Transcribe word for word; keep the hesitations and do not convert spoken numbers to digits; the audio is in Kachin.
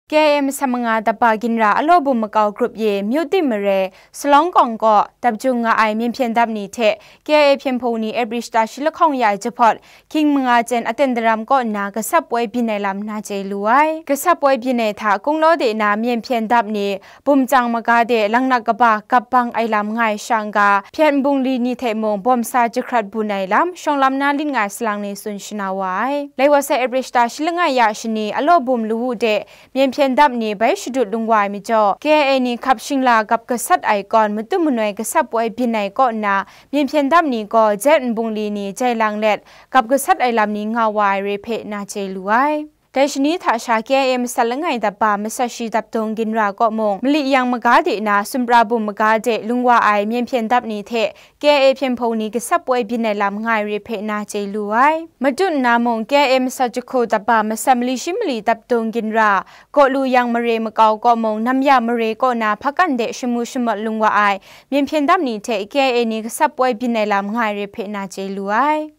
K I A masam manga dap ba ginra alaw bum makau grup ye myu tim mare Salawng kawng kaw dap jung nga ai myen hpyen dap ni hte K I A hpyen hpung ni April shata shi lahkawng ya ai jahpawt, hkying manga jen aten daram kaw nna gasap poi byin ai lam na chye lu ai. Gasap poi byin ai hta kunglaw de na myen hpyen dap ni, bum tsang maga de langnak kaba gap bang ai lam nga ai shang ga, hpyen nbungli ni hte mung bawm sa jahkrat bun ai lam, shawng lam na lit nga ai salang ni tsun shana wa ai. Lai wa sai April shata shi langai ya shani alaw bum lawu de myen hpyen dap ni bai shadut lung wa ai majaw, K I A ni hkap shingla gap gasat ai kawn, matu manoi gasap poi byin ai kaw nna, myen hpyen dap ni gaw jet nbungli ni jai lang let, gap gasat ai lam ni nga wa ai re hpe na chye lu ai. Dai shani hta sha K I A masat langai dap ba masat shi dap dung ginra kaw mung, mali yang maga de na, sumpra bum maga de lung wa ai myen hpyen dap ni hte K I A hpyen hpung ni gasap poi byin ai lam nga ai re hpe na chye lu ai. Matut nna mung, K I A masat jahku dap ba masat mali shi mali dap dung ginra, kaw lu yang mare makau kaw mung, nam ya mare kaw na hpakan de shamu shamawt lung wa ai myen hpyen dap ni hte K I A ni gasap poi byin ai lam nga ai re hpe na chye lu ai.